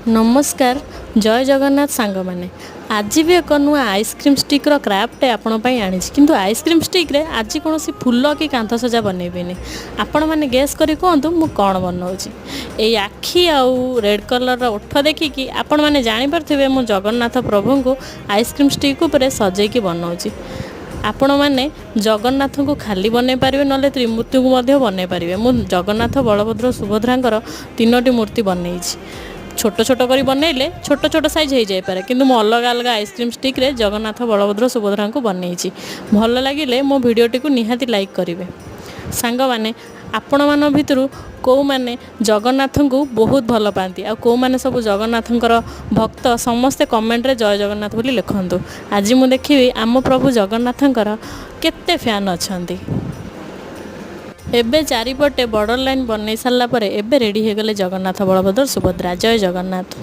ନମସ୍କାର, ଜୟ ଜଗନ୍ନାଥ ସାଙ୍ଗମାନେ। ଆଜି ବି ଏକ ନୂଆ ଆଇସ୍କ୍ରିମ୍ ଷ୍ଟିକ୍ର କ୍ରାଫ୍ଟ ଆପଣଙ୍କ ପାଇଁ ଆଣିଛି। କିନ୍ତୁ ଆଇସ୍କ୍ରିମ୍ ଷ୍ଟିକ୍ରେ ଆଜି କୌଣସି ଫୁଲ କି କାନ୍ଥ ସଜା ବନେଇବିନି। ଆପଣମାନେ ଗେସ୍ କରି କୁହନ୍ତୁ, ମୁଁ କ'ଣ ବନାଉଛି? ଏଇ ଆଖି ଆଉ ରେଡ଼୍ କଲର୍ର ଓଠ ଦେଖିକି ଆପଣମାନେ ଜାଣିପାରୁଥିବେ, ମୁଁ ଜଗନ୍ନାଥ ପ୍ରଭୁଙ୍କୁ ଆଇସ୍କ୍ରିମ୍ ଷ୍ଟିକ୍ ଉପରେ ସଜେଇକି ବନାଉଛି। ଆପଣମାନେ ଜଗନ୍ନାଥଙ୍କୁ ଖାଲି ବନେଇ ପାରିବେ, ନହେଲେ ତ୍ରିମୂର୍ତ୍ତିଙ୍କୁ ମଧ୍ୟ ବନେଇ ପାରିବେ। ମୁଁ ଜଗନ୍ନାଥ, ବଳଭଦ୍ର, ସୁଭଦ୍ରାଙ୍କର ତିନୋଟି ମୂର୍ତ୍ତି ବନେଇଛି। ଛୋଟ ଛୋଟ କରି ବନେଇଲେ ଛୋଟ ଛୋଟ ସାଇଜ୍ ହେଇଯାଇପାରେ, କିନ୍ତୁ ମୁଁ ଅଲଗା ଅଲଗା ଆଇସ୍କ୍ରିମ୍ ଷ୍ଟିକ୍ରେ ଜଗନ୍ନାଥ, ବଳଭଦ୍ର, ସୁଭଦ୍ରାଙ୍କୁ ବନେଇଛି। ଭଲ ଲାଗିଲେ ମୋ ଭିଡ଼ିଓଟିକୁ ନିହାତି ଲାଇକ୍ କରିବେ। ସାଙ୍ଗମାନେ, ଆପଣମାନଙ୍କ ଭିତରୁ କେଉଁମାନେ ଜଗନ୍ନାଥଙ୍କୁ ବହୁତ ଭଲ ପାଆନ୍ତି ଆଉ କେଉଁମାନେ ସବୁ ଜଗନ୍ନାଥଙ୍କର ଭକ୍ତ, ସମସ୍ତେ କମେଣ୍ଟରେ ଜୟ ଜଗନ୍ନାଥ ବୋଲି ଲେଖନ୍ତୁ। ଆଜି ମୁଁ ଦେଖିବି ଆମ ପ୍ରଭୁ ଜଗନ୍ନାଥଙ୍କର କେତେ ଫ୍ୟାନ୍ ଅଛନ୍ତି। ଏବେ ଚାରିପଟେ ବର୍ଡ଼ର ଲାଇନ୍ ବନେଇ ସାରିଲା ପରେ ଏବେ ରେଡ଼ି ହେଇଗଲେ ଜଗନ୍ନାଥ, ବଳଭଦ୍ର, ସୁଭଦ୍ରା। ଜୟ ଜଗନ୍ନାଥ।